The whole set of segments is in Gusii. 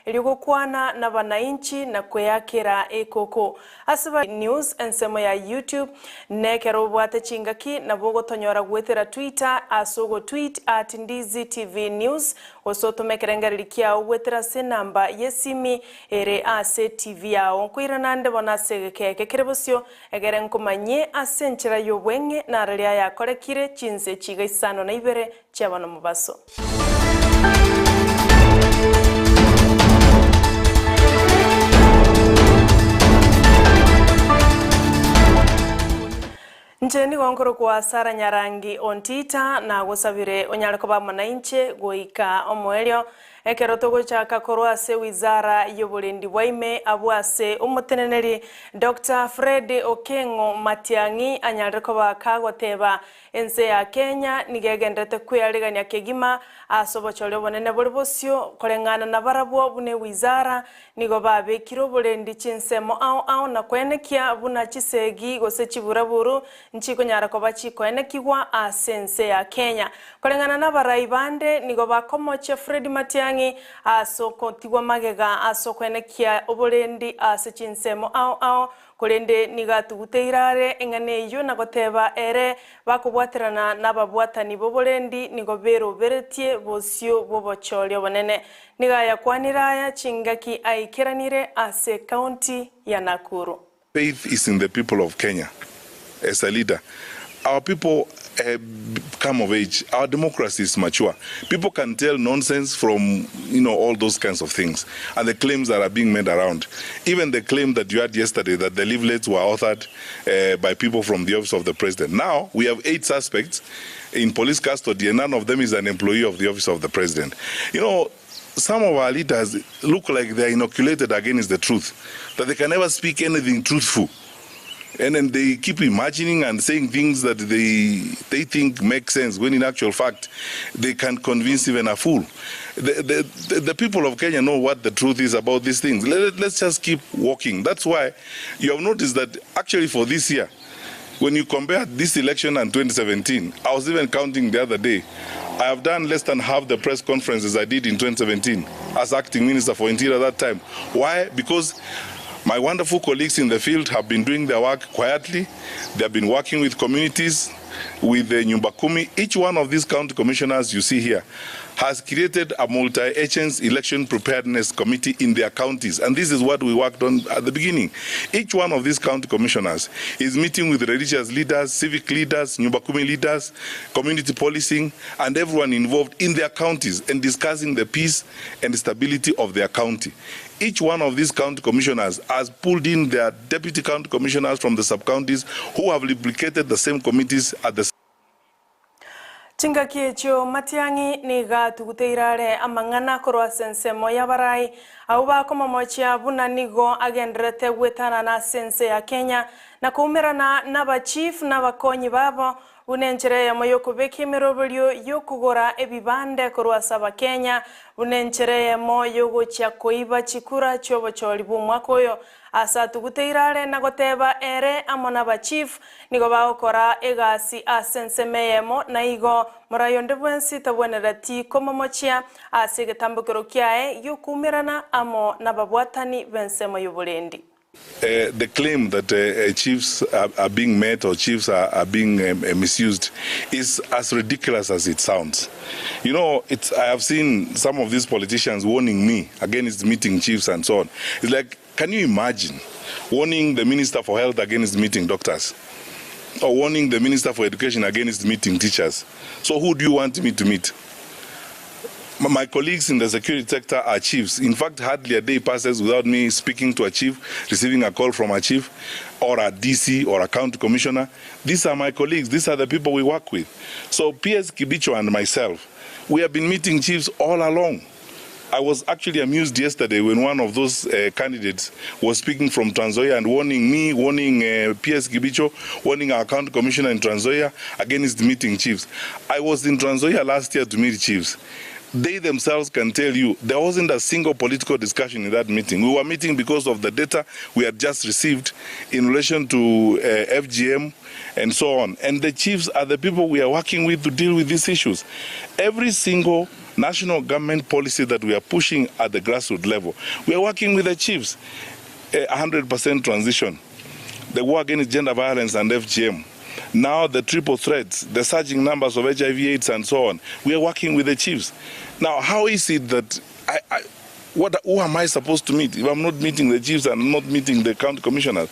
erio gokwana nabanainchi na kweakera ekoko. Ase ba News ensemo ya YouTube, nekero obwate chingaki nabo ogotonyora goetera Twitter ase ogotweet at Ndizi TV News gose otome ekerengereri kiao goetera ase enamba yesimi ere ase TV yao. Nkoirana nde bono ase egeka eke kere bosio egere nkomanyie ase enchera y'obweng'e narari ayakorekire chinse chiga isano na ibere chiaba nomobaso. Inche nigo nkorokwa Sarah Nyarangi Ontita, nagosabire onyare koba amo nainche goika omoerio. Ekero togochaka korwa ase wizara y'oborendi bwa ime abwo ase omoteneneri Doctor Fred Okeng'o Matiang'i anyarire koba kagoteba Ense ya Kenya nigo egenderete kwearegania kegima ase obochori obonene bore bosio, koreng'ana nabarabwo buna ewizara nigo babekire oborendi chinsemo ao ao na koenekia buna chisegi gose chiburaburu nchikonyara koba chikoenekigwa ase ense ya Kenya. Koreng'ana nabarai bande nigo bakomochia Fred Matiang'i ase ogotigwa magega ase okoenekia oborendi ase chinsemo ao ao Korende nigo atuguteire are eng'ana eyio na goteba ere, bakobwaterana nababwatani b'oborendi nigo beroberetie bosio bw'obochori obonene. Nigo ayakwanire aya chingaki aikeranire ase ekaunti ya Nakuru. Faith is in the people of Kenya as a leader our people have come of age our democracy is mature people can tell nonsense from you know all those kinds of things and the claims that are being made around even the claim that you had yesterday that the leaflets were authored uh, by people from the office of the president now we have eight suspects in police custody and none of them is an employee of the office of the president you know some of our leaders look like they are inoculated against the truth that they can never speak anything truthful And then they keep imagining and saying things that they, they think make sense when in actual fact they can convince even a fool. The, the, the, the people of Kenya know what the truth is about these things. Let, let's just keep walking. That's why you have noticed that actually for this year, when you compare this election and 2017, I was even counting the other day, I have done less than half the press conferences I did in 2017 as acting minister for interior that time. Why? Because my wonderful colleagues in the field have been doing their work quietly. They have been working with communities, with the Nyumba Kumi. Each one of these county commissioners you see here has created a multi-agency election preparedness committee in their counties. And this is what we worked on at the beginning. Each one of these county commissioners is meeting with religious leaders, civic leaders, Nyumba Kumi leaders, community policing, and everyone involved in their counties and discussing the peace and stability of their county. Each one of these county commissioners has pulled in their deputy county commissioners from the sub-counties who have replicated the same committees at the Chingaki echio Matiang'i nigo atuguteire are amang'ana korwa ase ensemo y'abarai abwo bakomomochia buna nigo agendererete gwetanana ase ense ya Kenya na koumerana n'abachief na abakonyi babo Buna enchera eyemo y'okobeka emeroberio y'okogora ebibande korwa ase Abakenya, buna enchera eyemo y'ogochia koiba chikura chi'obochori bw'omwaka oyo, ase atuguteire are na goteba ere amo n'abachief nigo bagokora egasi ase ensemo eyemo, na igo morai onde bwensi tabwenereti komomochia ase egetambokero kiaye gi'okoumerana amo nababwatani b'ensemo y'oborendi. The claim that chiefs are being met or chiefs are being misused is as ridiculous as it sounds. You know, it's, I have seen some of these politicians warning me against meeting chiefs and so on. It's like, can you imagine warning the Minister for Health against meeting doctors? Or warning the Minister for Education against meeting teachers? So who do you want me to meet? My colleagues in the security sector are chiefs. In fact, hardly a day passes without me speaking to a chief, receiving a call from a chief or a DC or a county commissioner. These are my colleagues. These are the people we work with. So PS Kibicho and myself, we have been meeting chiefs all along. I was actually amused yesterday when one of those uh, candidates was speaking from Trans Nzoia and warning me, warning uh, PS Kibicho, warning our county commissioner in Trans Nzoia against meeting chiefs. I was in Trans Nzoia last year to meet chiefs. They themselves can tell you there wasn't a single political discussion in that meeting. We were meeting because of the data we had just received in relation to uh, FGM and so on. And the chiefs are the people we are working with to deal with these issues. Every single National government policy that we are pushing at the grassroots level. We are working with the chiefs, 100% transition, the war against gender violence and FGM. Now the triple threats, the surging numbers of HIV AIDS and so on. We are working with the chiefs. Now, how is it that who am I supposed to meet if I'm not meeting the chiefs and not meeting the county commissioners?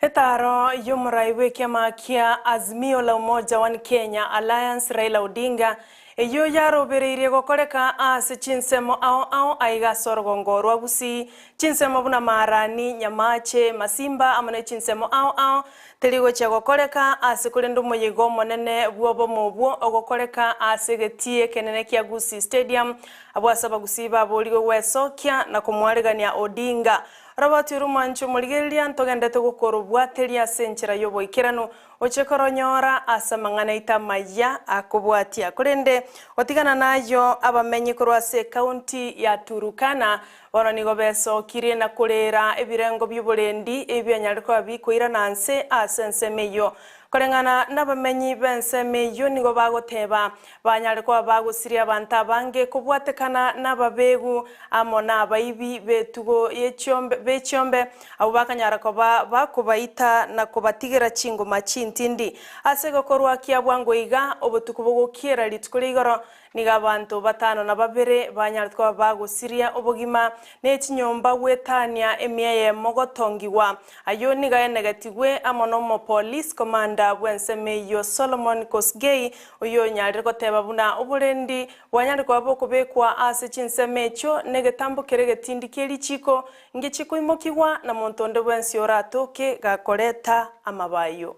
Etaro y'omorai bw'ekiama kia Azimio la Umoja One Kenya Alliance Raila Odinga eyo yarobereirie gokoreka ase chinsemo ao ao aiga ase orogongo rwa Gusii, chinsemo buna Marani, Nyamache, Masimba amo ne chinsemo ao ao terigochia gokoreka ase korende omoyega omonene bw'obomo obwo ogokoreka ase egetii ekenene kia Gusii Stadium abwo ase abagusii baborigwe gwesokia na komwaregania Odinga. Robert Orumanche omorigereria ntogendete gokora obwateria ase enchera y'oboikeranu oche koronyora ase amang'ana aito amaya akobwatia. Korende gotigana nayo abamenyi korwa ase ekaunti ya Turukana bono nigo besokirie na korera ebirengo bi'oborendi ebianyare koba bikoirana nse ase ensemo eyio. Koreng'ana nabamenyi b'ensemo eyio nigo bagoteba banyare koba bagosiria abanto abange kobwatekana n'ababegu amo n'abaibi b'etugo y'echiombe b'echiombe abwo bakanyara koba bakobaita na kobatigera chingoma chintindi. Ase gokorwa kia bwango iga obotuko bogokiera rituko ria igoro nigo abanto batano na babere banyarete koba bagosiria obogima na echinyomba gwetania emia eyemo gotongiwa. Ayio nigo aenegetigwe amo n'omopolice commander bw'ensemo eyio Solomon Kosgei oyio onyarire goteba buna oborendi bwanyare koba bokobekwa ase chinsemo echio na egetambo kere egetindi kie richiko ngechi koimokigwa na monto onde bwensi oratoke gakoreta amabayo.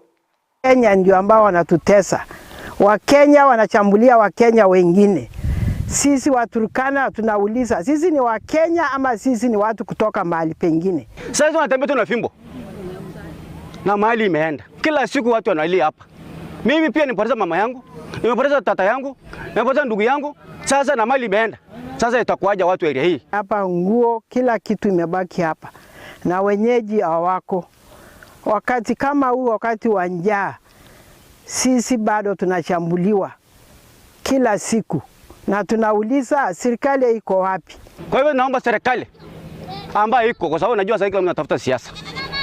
Kenya ndio ambao wanatutesa. Wakenya wanachambulia Wakenya wengine. Sisi Waturkana tunauliza, sisi ni Wakenya ama sisi ni watu kutoka mahali pengine? Sasa wanatembea tu na fimbo na mahali imeenda. Kila siku watu wanalia hapa. Mimi pia nimepoteza mama yangu, nimepoteza tata yangu, nimepoteza ndugu yangu. Sasa na mali imeenda. Sasa itakuwaje watu area hii? Hapa nguo, kila kitu imebaki hapa na wenyeji hawako. Wakati kama huu, wakati wa njaa, sisi bado tunashambuliwa kila siku na tunauliza serikali iko wapi? Kwa hivyo naomba serikali ambayo iko, kwa sababu najua sasa kila mtu anatafuta siasa.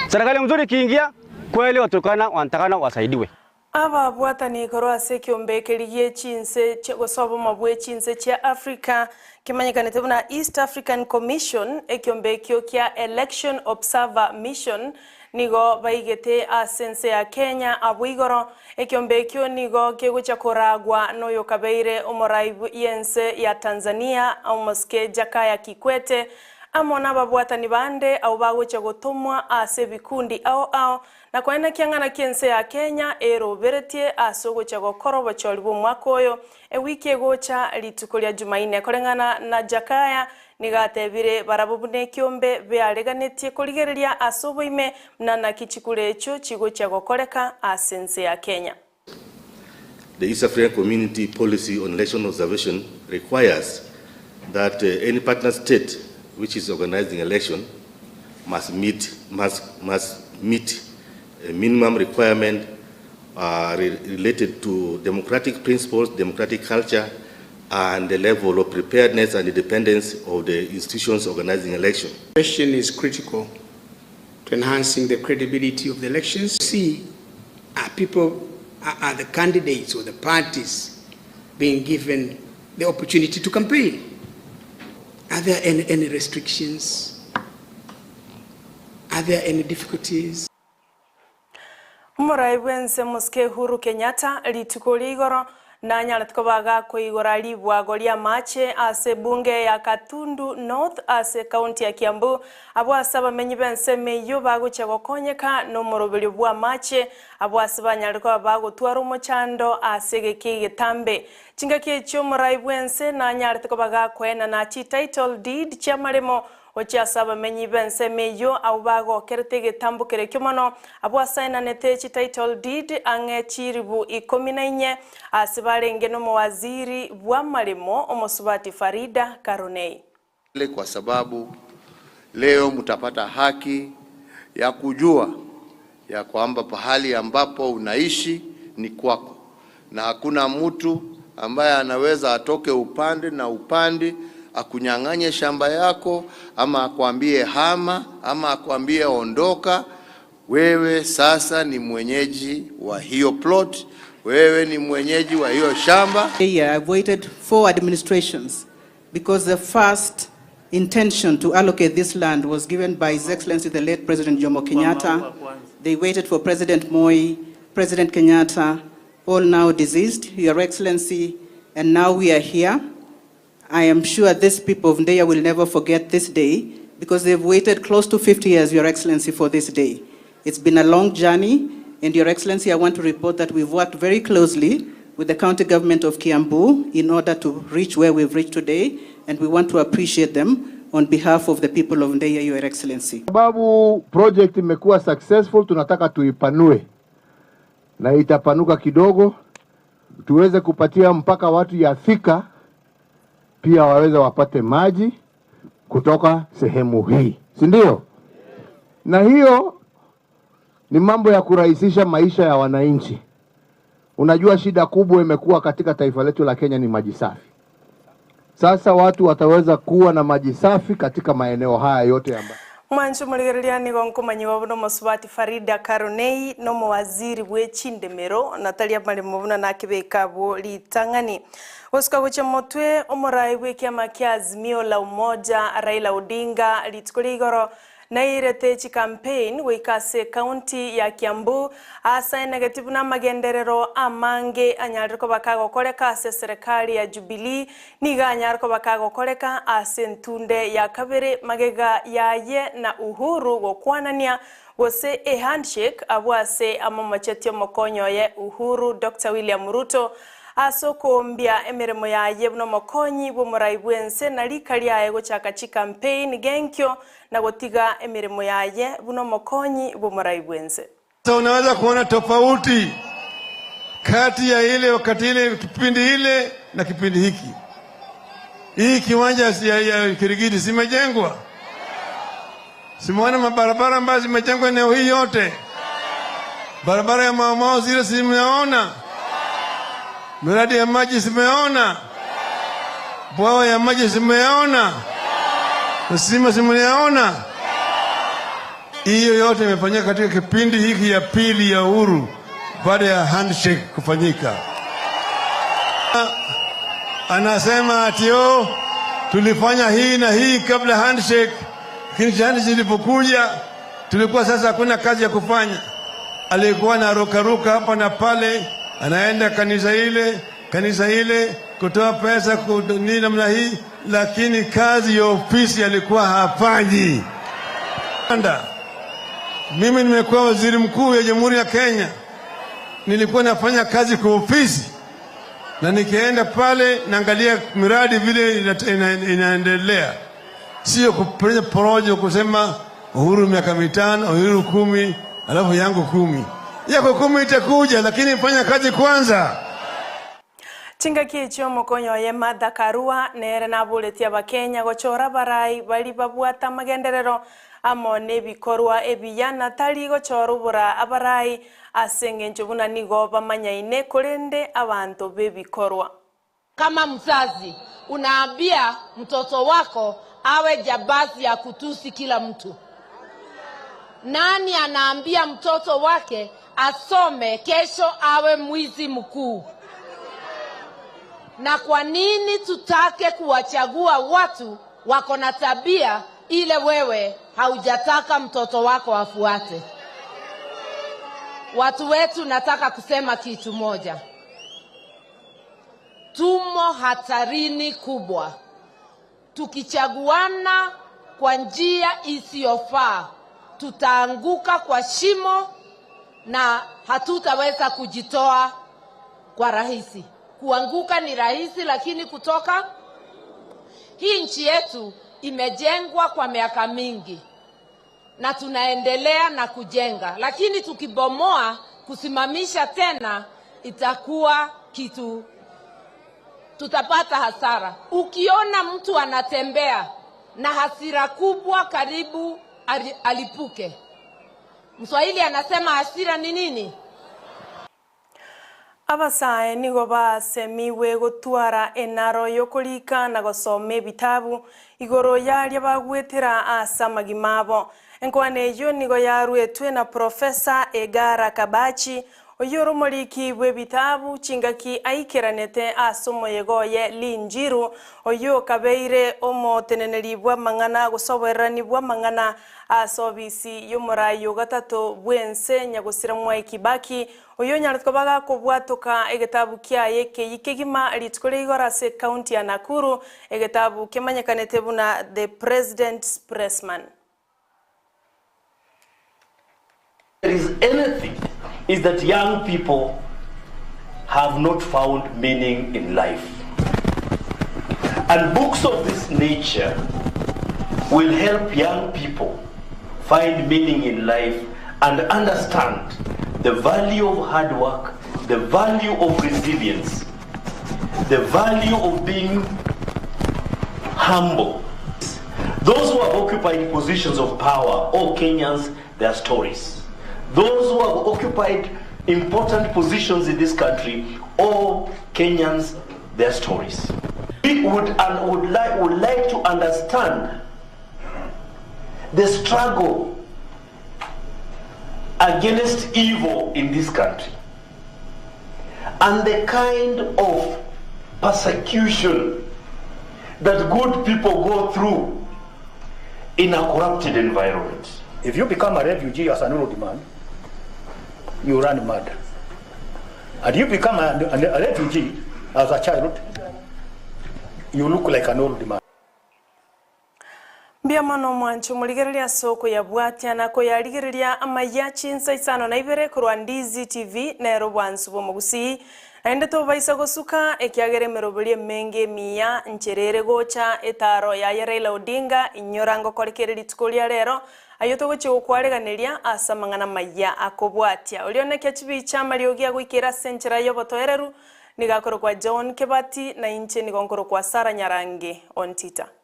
Serikali mzuri ikiingia, kweli Waturkana wanatakana wasaidiwe. Ababwatani korwa ase ekiombe keria gie chinse gose obomo bwa echinse chia Africa kimanyekanete buna East African Commission ekiombe ekio kia Election Observer Mission nigo baigete ase ense ya Kenya abwo igoro ekiombe ekio nigo kegocha koragwa na oyo kabeire omorai y'ense ya Tanzania omosike Jakaya Kikwete amo n'ababwatani bande abo bagocha gotomwa ase ebikundi ao ao na kwaena kiang'ana kia ense ya Kenya eroberetie ase ogocha gokora obochori bwa omwaka oyo ewiki egocha rituko ria Jumanne. Koreng'ana na Jakaya nigo atebire barabwo buna ekiombe beareganetie korigereria ase oboime buna naki chikura echio chigochia gokoreka ase ense ya Kenya. The East African Community Policy on Election Observation requires that any partner state which is organizing election must meet a minimum requirement related to democratic principles, democratic culture, and the level of preparedness and independence of the institutions organizing election. Question is critical to enhancing the credibility of the elections. See, are people, are the candidates or the parties being given the opportunity to campaign? Are there any restrictions? Are there any difficulties? Omorai bwense Mosike Uhuru Kenyatta rituko ria igoro nanyarete koba gakoigora ribwago ria amache ase bunge ya Gatundu North ase county ya Kiambu abwo ase abamenyi b'ensemo eyio bagochia gokonyeka na omoroberio bwa amache abwo ase banyarire koba bagotwara omochando ase egeki egetambe. Chingaki echio omorai bwense nanyarete koba gakoenana chititle deed chiamaremo gochia ase abamenyi b'ensemo eyio abo bagokerete egetambo kere ekio mono abwo asaenanete chititle deed ang'e chiribu 14 ase barenge na omowaziri bwa amaremo omosubati Farida Karonei. Kwa sababu leo mtapata haki ya kujua ya kwamba pahali ambapo unaishi ni kwako na hakuna mtu ambaye anaweza atoke upande na upande akunyang'anye shamba yako ama akwambie hama ama akwambie ondoka. Wewe sasa ni mwenyeji wa hiyo plot, wewe ni mwenyeji wa hiyo shamba. Yeah, I've waited four administrations because the first intention to allocate this land was given by His Excellency the late President Jomo Kenyatta. They waited for President Moi, President Kenyatta, all now deceased, Your Excellency, and now we are here. I am sure these people of Ndeiya will never forget this day because they've waited close to 50 years, Your Excellency, for this day. It's been a long journey, and Your Excellency, I want to report that we've worked very closely with the county government of Kiambu in order to reach where we've reached today, and we want to appreciate them on behalf of the people of Ndeiya, Your Excellency. Sababu project imekuwa successful, tunataka tuipanue na itapanuka kidogo, tuweze kupatia mpaka watu ya Thika pia waweze wapate maji kutoka sehemu hii, si ndio? Na hiyo ni mambo ya kurahisisha maisha ya wananchi. Unajua, shida kubwa imekuwa katika taifa letu la Kenya ni maji safi. Sasa watu wataweza kuwa na maji safi katika maeneo haya yote ambayo Mwancho morigereria nigo nkomanyiwa buna omosubati Farida Karunei na omowaziri bwe chindemero Natalia Marimo buna nakebeka abwo ritang'ani. Gosuka gochia motwe omorai bwe ekiama kia Azimio la Umoja Raila Odinga rituko ria igoro Nairete chicampaign goika ase ecounty ya Kiambu ase aenegeti buna amagenderero amange anyarire koba kagokoreka ase eserekari ya Jubilee nigo anyare koba kagokoreka ase entunde ya kabere magega yaye na Uhuru gokwanania gose ehandshake abwo ase amomocheti omokonyi oye Uhuru Doctor William Ruto Ase okoombia emeremo yaye buna omokonyi bw'omorai bw'ense na rika riaye gochaka chikampeini genkio na gotiga emeremo yaye buna omokonyi bw'omorai bw'ense. Sasa unaweza kuona tofauti kati ya ile wakati ile kipindi ile na kipindi hiki. Hii kiwanja ya, ya Kirigiti simejengwa, simeona mabarabara ambayo zimejengwa eneo hii yote, barabara ya Maumau zile simeona, miradi ya maji simeona, bwawa ya maji simeona, sima simeona. Hiyo yote imefanyika katika kipindi hiki ya pili ya uhuru baada ya handshake kufanyika. Anasema ati oh, tulifanya hii na hii kabla handshake, lakini handshake ilipokuja tulikuwa sasa hakuna kazi ya kufanya. Alikuwa anarukaruka hapa na pale, anaenda kanisa ile kanisa ile kutoa pesa nini namna hii, lakini kazi ya ofisi alikuwa hafanyi. Mimi nimekuwa waziri mkuu ya Jamhuri ya Kenya, nilikuwa nafanya kazi kwa ofisi na nikienda pale naangalia miradi vile ina, ina, inaendelea, sio kufanya porojo kusema Uhuru miaka mitano, Uhuru kumi, alafu yangu kumi. Yako kumi itakuja, lakini fanya kazi kwanza. Chingaki echio omokonyi oye Martha Karua nere naboretie Abakenya gochora abarai baria babwate amagenderero amo nebikorwa ebiya na tari gochora obora abarai ase engencho buna nigo bamanyaine korende abanto b'ebikorwa. Kama mzazi unaambia mtoto wako awe jambazi ya kutusi kila mtu. Nani anaambia mtoto wake asome kesho awe mwizi mkuu? Na kwa nini tutake kuwachagua watu wako na tabia ile wewe haujataka mtoto wako afuate? Watu wetu, nataka kusema kitu moja. Tumo hatarini kubwa tukichaguana kwa njia isiyofaa, tutaanguka kwa shimo na hatutaweza kujitoa kwa rahisi. Kuanguka ni rahisi, lakini kutoka. Hii nchi yetu imejengwa kwa miaka mingi na tunaendelea na kujenga, lakini tukibomoa kusimamisha tena itakuwa kitu tutapata hasara. Ukiona mtu anatembea na hasira kubwa, karibu alipuke. Mswahili anasema hasira ni nini? Abasae nigo basemigwe gotwara enaro y'okorika na gosoma ebitabu igoro y'aria bagwetera ase amagima abo. Enkwana eyio nigo yaruetwe na Professor Egara Kabachi, oyio ore omoriki bw'ebitabu chingaki aikeranete ase omoyega oye Lee Njiru, oyio okabeire omoteneneri bw'amang'ana gose oboererani bw'amang'ana ase obisi y'omorai o gatato bw'ense Nyagosira Mwai Kibaki, Oyio onyarete koba gakobwatoka egetabu kiaye ekeyia kegima rituko ria igoro ase ekaunti ya Nakuru, egetabu kemanyekanete buna The President's Pressman. There is anything is that young people have not found meaning in life. And books of this nature will help young people find meaning in life and understand the value of hard work, the value of resilience, the value of being humble. Those who have occupied positions of power, all Kenyans, their stories. Those who have occupied important positions in this country, all Kenyans, their stories. We would, and would, like, would like to understand the struggle against evil in this country and the kind of persecution that good people go through in a corrupted environment. If you become a refugee as an old man, you run mad. And you become a, a, a refugee as a child, you look like an old man. Mbuya mono omwancho omorigereria ase okoyabwatia na koyarigereria amayia chinsa isano na ibere korwa Ndizi TV nere obwansu bw'omogusii. Naende tobaisa gosuka ekiagera emeroberio emenge emiya nchera ere gocha etaro yaye Raila Odinga inyora ngokore kere rituko ria rero ayio togochia gokwareganeria ase amang'ana amayia akobwatia. Oria onekia chibicha amariogi agoikera ase enchera y'obotoereru nigo akorokwa John Kebati na inche nigo nkorokwa Sarah Nyarangi Ontita.